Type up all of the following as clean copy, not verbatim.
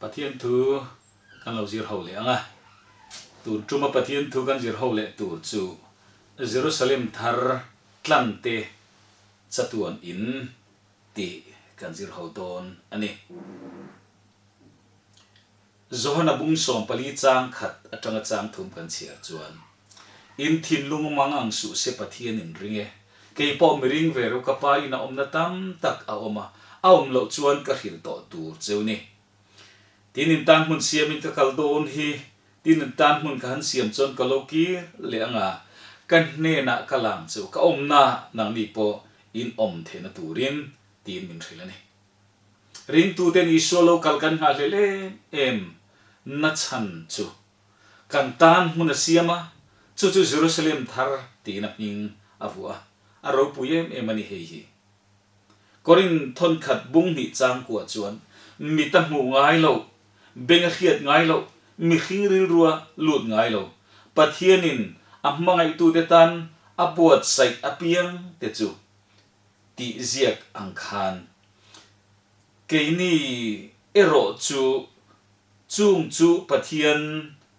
Pathian thu kan lo zir ho leh ang a, tun tuma Pathian thu kan zir ho leh tur chu Jerusalem thar tlante chatuan in tih kan zir ho dawn a ni. Johana bung 14 chang khat atanga chang thum kan chhiar chuan, In thinlung mang ang suh se Pathian in ring e. Kei pawh mi ring ve ru ka pa in a awmna tam tak a awm a, a awm loh chuan ka hrilh tawh tur cheu ni. Tin in tan hmun siamin ka kal dawn hi, tin in tan hmun ka han siam chuan ka lo kir leh anga ka hnenah ka lang cheu ka awmna nangni pawh in awm theihna turin tiin min hrilh a ni. Ringtuten Isua lo kal kan nghahhlelh em em na chhan chu kan tan hmun a siam a, chu chu Jerusalem thar tiin a hming a vuah a, a ropui em em a ni hei hi. Korin thawnkhat bung hnih changkuah chuan mit a hmuh ngai loh, beng a hriat ngai loh, mihring rilrua lut ngai lo, Pathianin a hmangaihtute tan a buatsaih apiang te chu tih ziak ang khan keini erawh chu chung chu Pathian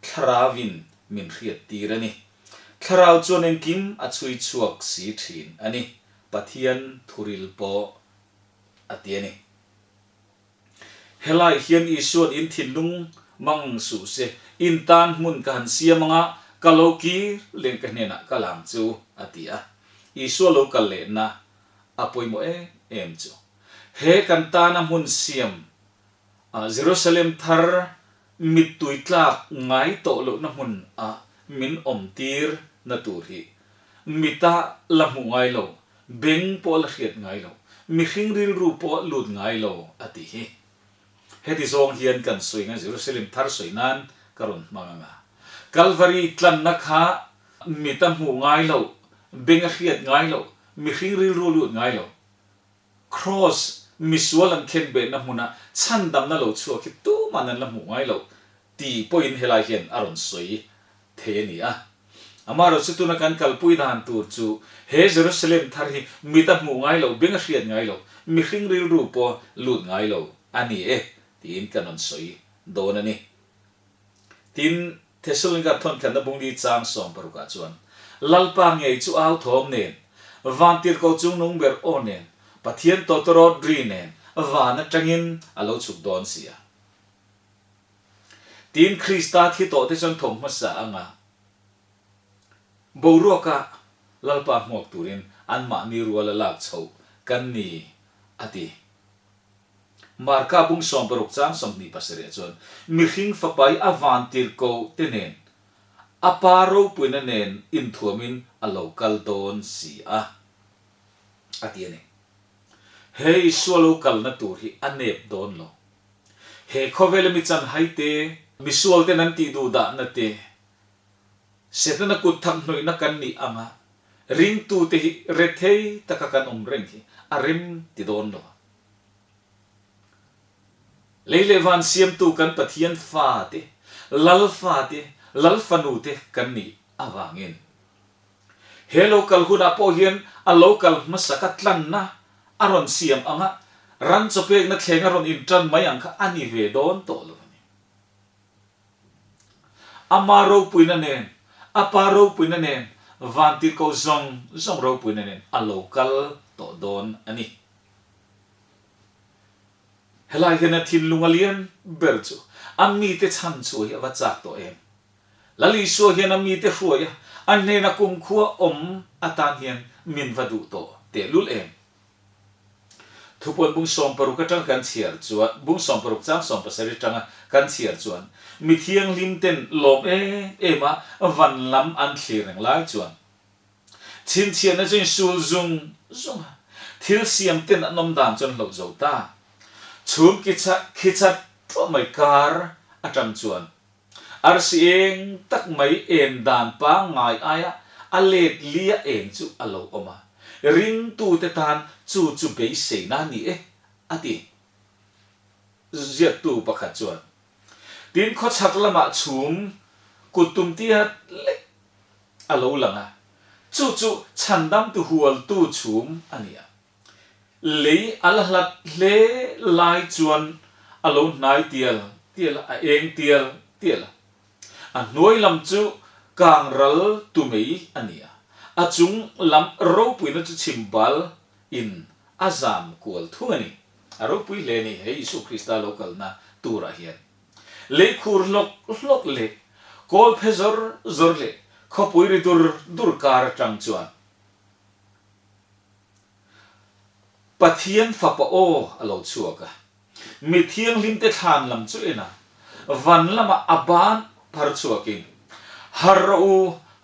Thlarauin min hriat tir a ni. Thlarau chuan engkim a chhui chhuak si thin a ni, Pathian thuril pawh a ti a ni. Helai hian Isua'n in thinlung mang suh se, in tan hmun ka han siam anga ka lo kir leng ka hnenah ka lang chu, a ti a. Isua lo kal lehna a pawimawh em em chu. He kan tana hmun siam Jerusalem thar mittui tlak ngai tawh lohna hmun ah min awm tir na tur hi mita la hmuh ngai lo, beng pawh la hriat ngai lo, mihring rilru pawh lut ngai lo a ti hi. Heti zawng hian kan sawi nga Jerusalem thar sawi nan ka rawn hmang anga. Kalvari tlanna kha mita hmuh ngai lo, beng a hriat ngai lo, mihring rilru lut ngai lo. Kraws, misual an khen behna hmuna chhandamna lo chhuak hi tuman an la hmuh ngai loh tih pawhin helai hian a rawn sawi thei a ni a. Amaherawhchu chu tuna kan kalpui dan tur chu he Jerusalem thar hi mit a hmuh ngai loh, beng a hriat ngai loh, mihring rilru pawh lut ngai lo a ni e tiin kan rawn sawi dawn a ni. Tin, Thessalonika thawnkhatna bungli chang 16 ah chuan, Lalpa ngei chu au thawm nen, vantirhkoh chungnung ber aw nen, Pathian tawtawrawt ri nen van atangin a lo chhuk dawn si a. Tin, Krista thi tawhte chuan thawm hmasa anga boruaka Lalpa hmuak turin anmahni rual a lak chhoh kan ni, a ti. Marka bung 60 chang 27 ah chuan mihring fapai a vantirhkoh te nen a pa ropuina nen inthuamin a lo kal dawn si a, a ti a ni. He Isua lo kalna tur hi a nep dawn lo. He khawvela mi chanhai te, misual ten an tih duh dahna te, Setana kut thak hnawihna kan nih anga ringtute hi rethei taka kan awm reng hi a rem ti dawn lo a. Lei leh van siamtu kan Pathian fate, Lal fate, Lal fanute kan nih avangin he lo kal hunah pawh hian a lo kal hmasa ka tlanna a rawn siam anga ran chawpekna thleng a rawn intan mai ang kha a ni ve dawn tawh lo a ni. Ama ropuina nen, a pa ropuina nen, vantirhkoh zawng zawng ropuina nen a lo kal tawh dawn a ni. Helai hian a thinlung a lian ber chu a mite chhan chhuah hi a va chak tawh em? Lal Isua hian a mite hruai a, a hnena kumkhua awm atan hian min va duh tawh tehlul em? Thupuan bung 60 atanga kan chhiar chuan, bung 60 chang 17 atanga kan chhiar chuan, mi thianghlim ten lawm em em a van lam an thlir reng lai chuan, Chhinchhiahna chu insul zung zung a, thil siam ten an awm dan chu an hloh zo ta. Chhum khichat ṭuah mai kar aṭang chuan arsi eng tak mai en dan pangngai aia a let lia eng chu a lo awm a, ringtute tan chu chu beiseina a ni e, a ti. Ziaktu pakhat chuan, Tin, khawchhak lamah chhum kut tum tiat lek a lo lang a, chu chu chhandamtu hualtu chhum a ni a. Lei a la hlat hle lai chuan a lo hnai tial tial. tial a, a eng tial tial a. A hnuai lam chu kang ral tu mei a ni a, a chung lam ropuina chu chhim bal in a zam kual thung a ni. A ropui hle a ni he Isu Krista lo kalna turah hian. Lei khur hlawk hlawk leh kawl phe zawr zawr leh khawpui ri dur dur kar atang chuan Pathian fapa aw a lo chhuak a. Mi thianghlimte thlan lam chu en a, van lamah a ban phar chhuakin, Har rawh u,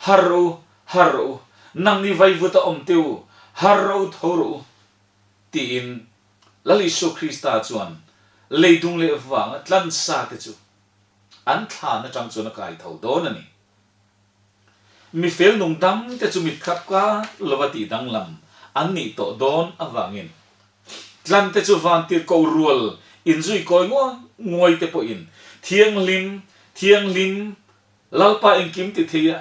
har rawh u, har rawh u, nangni vaivut a awm teh u, har rawh u, tho rawh u, tiin Lal Isua Krista chuan leidung leh vanga tlansa te chu an thlan atang chuan a kai tho dawn a ni. Mi fel nung dam te chu mit khap kar lova tih danglam an nih tawh dawn avangin tlan te chu vantir ko rual inzui kawi nguai nguai te pawhin Thianghlim, Thianghlim, Lalpa engkim ti thei a,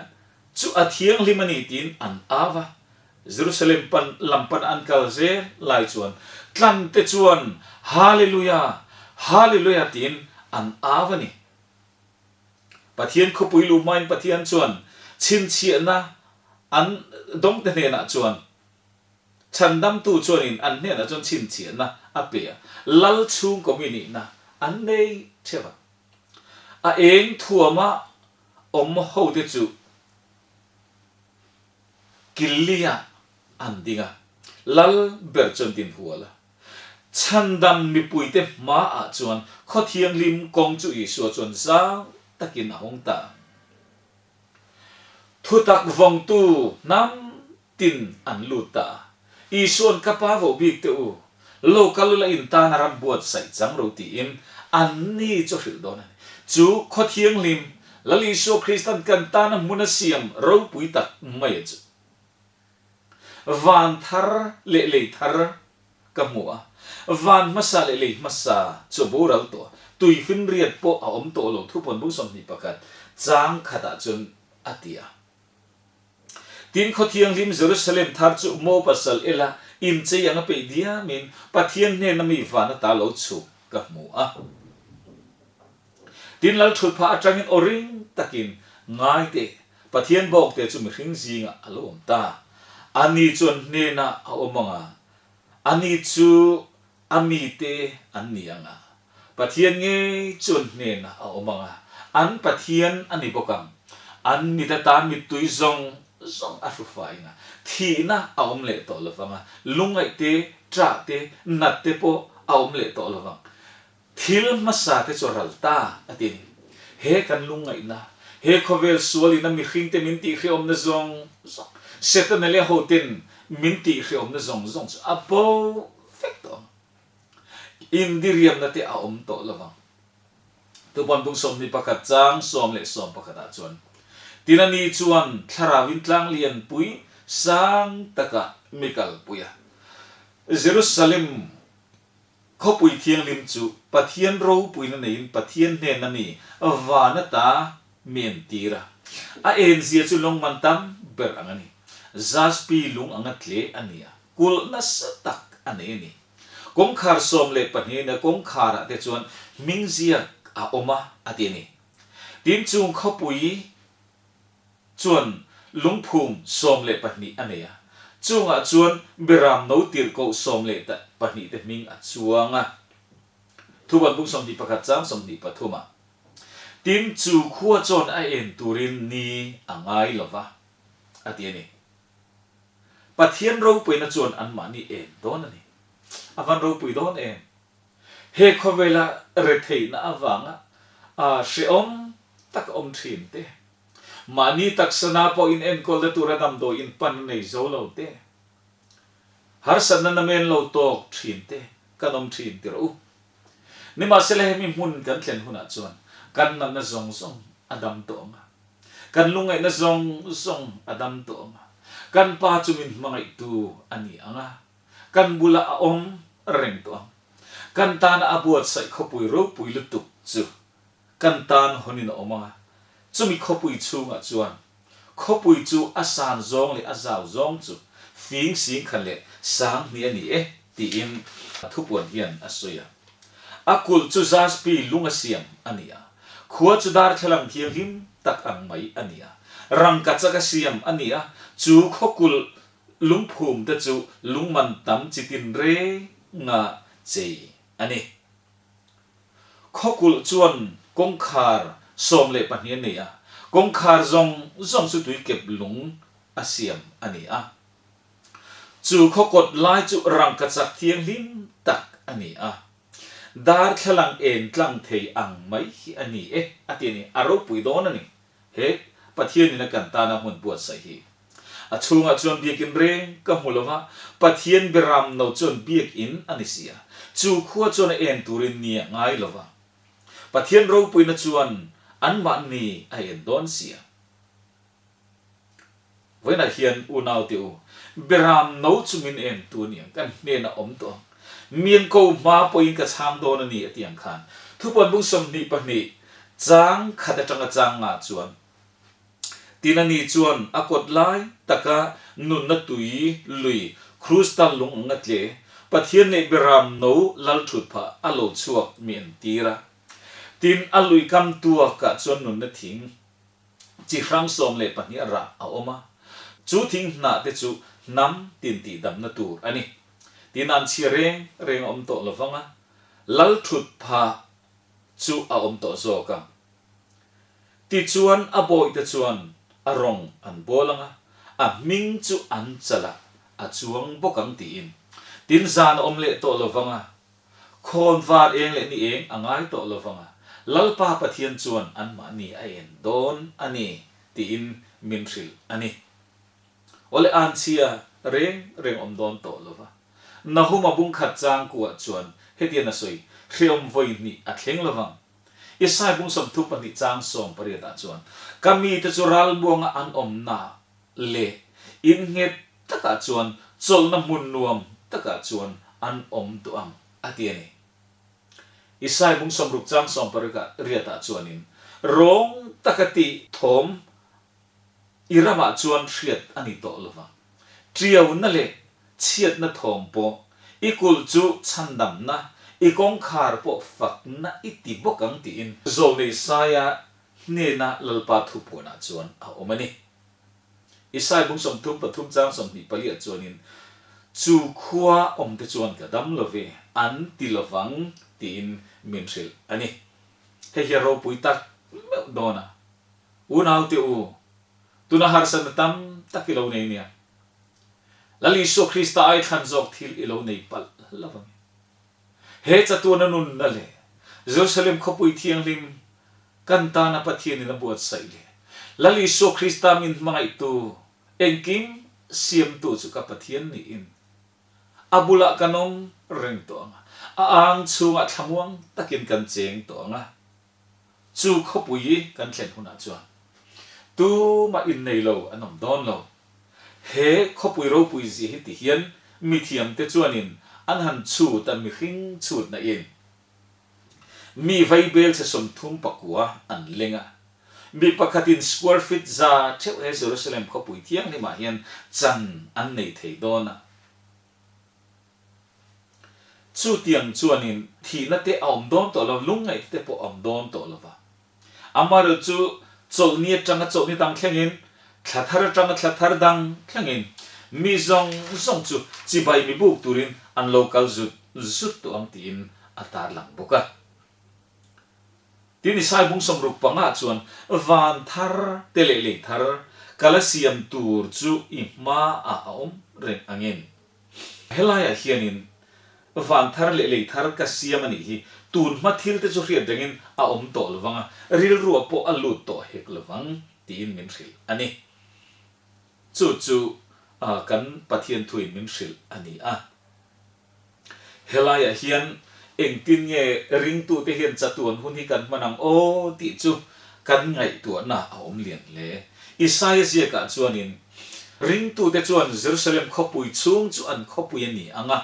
chu a thianghlim a ni tiin an au a. Jerusalem pan lam pan an kal zel lai chuan tlan te chuan Hallelujah, Hallelujah tiin an au a ni. Pathian khawpui lu hmain Pathian chuan chhinchhiahna an dawngte hnenah chuan Chhandamtu chuanin an hnenah chuan chhinchhiahna a pe a, Lal chhungkaw mi nihna an nei theuh a. A eng thuama awm hote chu Killiah an ding a, Lal ber chuan din hual a. Chhandam mipuite hmaah chuan khaw thianghlim kawng chu Isua chuan zau takin a hawng ta. Thutak vawngtu hnam tin an lut ta a. Isua'n ka pa voh bik teh u, lo kal ula in tan a ram buatsaih chang ro tiin anni chu a hrilh dawn a ni. Chu khaw thianghlim, Lal Isua Krista'n kan tana hmun a siam ropui tak mai a chu. Van thar leh lei thar ka hmu a, van hmasa leh lei hmasa chu a boral tawh a, tui finriat pawh a awm tawh lo thupawn bung 21 chang khatah chuan a ti a. Tin, khaw thianghlim Jerusalem thar chu Mo pasal ela inchei anga peih diamin Pathian hnena mi van ata lo chhuk ka hmu a. Tin, lal thut phah atangin aw ring takin, Ngai teh, Pathian bawkte chu mihring zingah a lo awm ta. Ani chuan hnenah a awm ang a, ani chu a mite an ni ang a. Pathian ngei chuan hnenah a awm ang a, an Pathian a ni bawk ang. An mit atan mittui zawng zawng a hru fai ang a, thihna a awm leh tawh lo vang a, lungngaih te, ṭah te, nat te pawh a awm leh tawh lo vang. Thil hmasa te chu ral ta a ti ni. He kan lungngaihna, he khawvel sualin a mihringte min tihhrehawmna zawng zawng, Setana leh a hoten min tihhrehawmna zawng zawng chu a bo vek tawh ang. Indiriamna te a awm tawh lo vang. Tupawn bung 21 chang 10 11 ah chuan, Tin a ni chuan thlarauin tlang lianpui sang takah mi kalpui a, Jerusalem Khawpui thianghlim chu Pathian ropuina neiin Pathian hnena mi van ata mi entir a. A enzia chu lawngman tam ber ang a ni. Jaspi lung anga tle a ni a, kulh nasa tak a nei a ni. Kawngkhar 12 ina kawngkharah te chuan hming ziak a awm a, a ti a ni. Tin, chung khawpui chuan lungphum 12 a nei a, chungah chuan Beram no tirhkoh 12 te hming a chuang a. Thuban bung 21 chang 23 ah, Tin, chu khua chuan a en turin ni a ngai lo va, a ti a ni. Pathian ropuina chuan anmahni en dawn a ni. A van ropui dawn em? He khawvela retheihna avanga hrehawm tak awm thin te, mahni taksana pawh inenkawlna tura damdawi inpan a nei zo lo te, harsatna namen lo tawk thin te kan awm thin ti rawh u. Nimahsela hemi hmun kan thlen hunah chuan kan natna zawng zawng a dam tawh ang a, kan lungngaihna zawng zawng a dam tawh ang a, kan Pa chu min hmangaihtu a ni ang a, Kan bulah a awm reng tawh ang. Kan tana a buatsaih khawpui ropui lutuk chu kan tan hawnin a awm ang a, chumi khawpui chhungah chuan khawpui chu a san zawng leh a zau zawng chu fing sing khat leh sang hnih a ni e tiin thupuan hian a sawi a. A kulh chu jaspi lung a siam a ni a, khua chu darthlalang thianghlim tak ang mai a ni a, rangkachak a siam a ni a, chu khaw kulh lungphum te chu lungman tam chi tin renga chei a ni. Khaw kulh chuan kawngkhar 12 a nei a, kawngkhar zawng zawng chu tuikep lung a siam a ni a. Chu khaw kawt lai chu rangkachak thianghlim tak a ni a, darthlalang en tlang thei ang mai hi a ni e a ti a ni. A ropui dawn a ni he Pathianin a kan tana hmun buatsaih hi. A chhungah chuan biakin reng ka hmu lo va, Pathian beram no chuan biakin a ni si a, chu khua chuan a en turin ni a ngai lo va. Pathian ropuina chuan anmahni a en dawn si a. Vawiinah hian unaute u, beram no chu min en tu a ni ang, kan hnenah awm tawh ang. Mian ko hma pawhin ka chhang dawn a ni a ti ang khan. Thupuan bung 22 chang khat atanga chang nga chuan Tin ani chuan a kawt lai taka nunna tui lui krustal lung ang a tle, Pathian leh Beram no lal thut phah a lo chhuak mi an tir a. Tin a lui kam tuakah chuan nunna thing chi hrang 12 a rah a awm a, chu thing hnah te chu hnam tin tihdamna tur a ni. Tin an chhia reng reng a awm tawh lovang a, lal thut phah chu a awm tawh zawk ang. Tichuan a bawihte chuan a rawng an bawl ang a, a hming chu an chalh a, a chuang bawk ang tiin. Tin zan a awm leh tawh lo vang a, khawn var eng leh ni eng a ngai tawh lo vang a, Lalpa Pathian chuan anmahni a en dawn a ni tiin min hrilh a ni. Awle anchhia reng reng awm dawn tawh lo va. Nahuma bungkhat changkuah chuan hetian a sawi, Hreawm vawi hnih a thleng lo vang. Isai bung 32 chang 18 ah chuan, Ka mite chu ralmuanga an awmna leh in nghet takah chuan chawlhna hmun nuam takah chuan an awm duh ang, a ti a ni. Isai bung 60 chang 60 ah riatah chuanin, Rawng taka tih thawm i ramah chuan hriat a ni tawh lo vang. Ṭiauna leh chhiatna thawm pawh i kulh chu chhandamna, i kawngkhar pawh fakna i ti bawk ang tiin Zawlnei Saia hnena Lalpa thupuanah chuan a awm a ni. Isai bung 33 chang 24 ah chuanin, Chu khua awmte chuan ka dam lo ve, an ti lo vang tiin min hrilh a ni. Hei hi a ropui tak meuh dawn a. Unaute u, tuna harsatna tam tak i lo nei nia. Lal Isua Krista ai thlan zawk thil i lo nei palh lo ang. He chatuana nunna leh Jerusalem khawpui thianghlim kan tana Pathianin a buatsaih leh Lal Isua Krista min hmangaihtu engkim siamtu chu ka Pathian niin a bulah kan awm reng tawh ang a, a ang chhungah thlamuang takin kan cheng tawh ang a. Chu khawpui kan thlen hunah chuan tumah innei lo an awm dawn lo. He khawpui ropui zia hi ti hian mithiamte chuanin an han chhut a mihring chhutna in mi vaibel chhe 39 an leng a. Mi pakhatin square feet 100 theuh he Jerusalem khawpui thianghlimah hian chan an nei thei dawn a. Chutiang chuanin thihna te a awm dawn tawh lo, lungngaihna te pawh a awm dawn tawh lo va. Amaherawh chu chawlhni atanga chawlhni dang thlengin, thla thar atanga thla thar dang thlengin mi zawng zawng chu chibai mi buk turin an lo kal zut zut tawh ang tiin a tarlang bawk a. Tin Isai bung 65 chuan van thar te leh lei thar ka la siam tur chu i hmaah a awm reng angin. Helaiah hianin van thar leh lei thar ka siam a nih hi, tun hma thil te chu hriat rengin a awm tawh lo vang a, rilruah pawh a lut tawh hek lo vang tiin min hrilh a ni. Chu chu kan Pathian thuin min hrilh a ni a. Helaiah hian engtin nge ringtute hian chatuan hun hi kan hman ang aw tih chu kan ngaihtuahna a awm lian hle. Isaia ziakah chuanin ringtute chuan Jerusalem khawpui chhung chu an khawpui a ni ang a,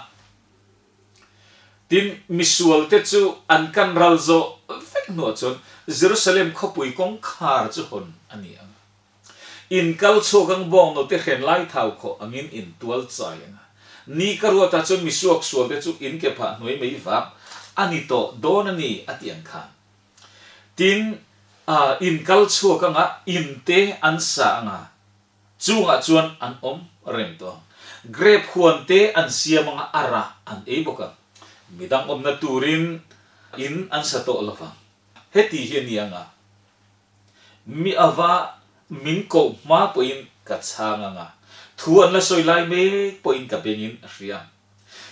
tin misualte chu an kan ral zawh vek hnuah chuan Jerusalem khawpui kawngkhar chu hawn a ni ang a. In kal chhuak ang bawng note hren lai thau khawh angin in tual chai ang a. Ni ka ruatah chuan misuak sual te chu in ke phah hnuai mai vak. a ni tawh dawn a ni a ti ang khan. Tin, in kal chhuak anga in te an sa anga chungah chuan an awm reng tawh ang. Grape huan te an siam anga a rah an ei bawk ang. Midang awmna turin in an sa tawh lovang. Heti hi a ni anga Mi ava min koh hma pawhin ka chhang anga thu an la sawi lai mek pawhin ka bengin a hria.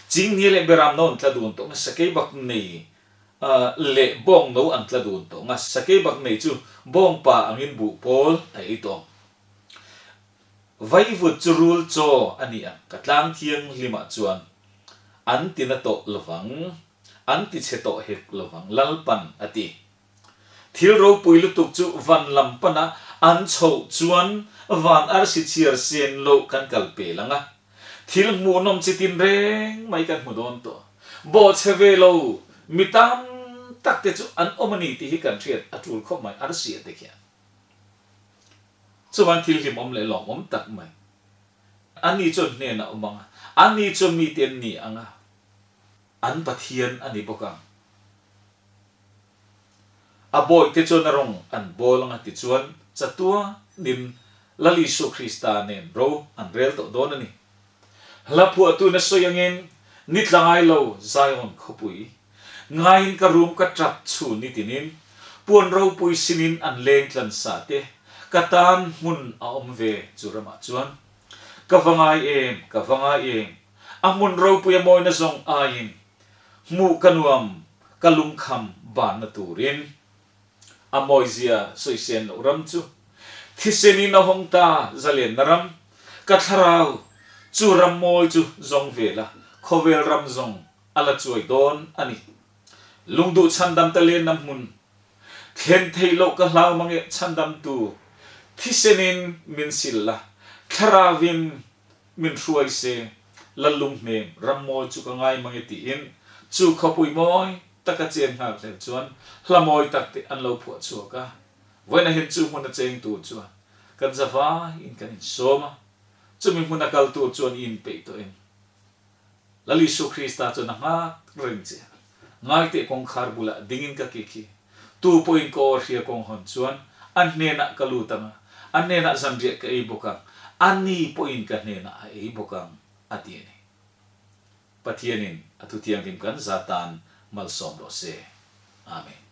Chingni leh beram no an tla dun tawh nga sakei bak nei leh bawng no an tla dun tawh nga sakei bak nei chu bawng pa angin buh pawl a ei tawh ang. Vaivut chu rul chaw a ni ang ka tlang thianghlimah chuan an ti na tawh lovang an ti chhe tawh hek lovang Lalpan a ti. Thil ropui lutuk chu van lam pana an chhoh chuan van arsi chhiar sen loh kan kal pel ang a. Thil hmuhnawm chi tin reng mai kan hmu dawn tawh. Bawhchhe ve lo mi tam tak te chu an awm a ni tih hi kan hriat a tul khawp mai arsi a te khian. Chuvan thil hlimawm leh lawmawm tak mai. Ani chuan hnenah awm ang a, ani chuan mite an ni ang a. An Pathian a ni bawk ang. A bawihte chuan a rawng an bawl anga tichuan chatuanin Lal Isua Krista nen ro an rel tawh dawn a ni. Hla phuahtuin a sawi angin, Ni tla ngai lo Zion khawpui, ngaiin ka rum ka tap chhun ni tinin, puan ropui sinin an leng tlan sa te, ka tan hmun a awm ve chu ramah chuan. Ka va ngai em, ka va ngai em, a hmun ropui a mawina zawng aiin hmuh ka nuam, ka lungkham banna turin. A mawizia sawisen loh ram chu thisenin a hawng ta zalenna ram, ka thlarau chu ram mawi chu zawng vela khawvel ram zawng a la chuai dawn a ni. Lungduh chhandam ta lenna hmun thlen theih loh ka hlau mange chhandamtu thisenin min sil la, thlarauvin Min hruai se, Lallunghnem ram mawi chu ka ngai mange tiin chu khawpui mawi taka chen nghal hlel chuan hla mawi tak te an lo phuah chhuak a. Vawiin ahin chu hmun a cheng tur chuan kan za vaiin kan insawm a, chumi hmun a kal tur chuan i inpeih tawh em? Lal Isua Krista chuan a nghak reng che a, ngaiteh kawngkhar bulah dingin ka ke khi tu pawhin ka aw hria kawng hawn chuan a hnenah ka lut ang a, a hnenah zanriah ka ei bawk ang, a ni pawhin ka hnenah a ei bawk ang, a ti a ni. Pathianin a thu thianghlim kan za tan malsawm rawh se. Amen.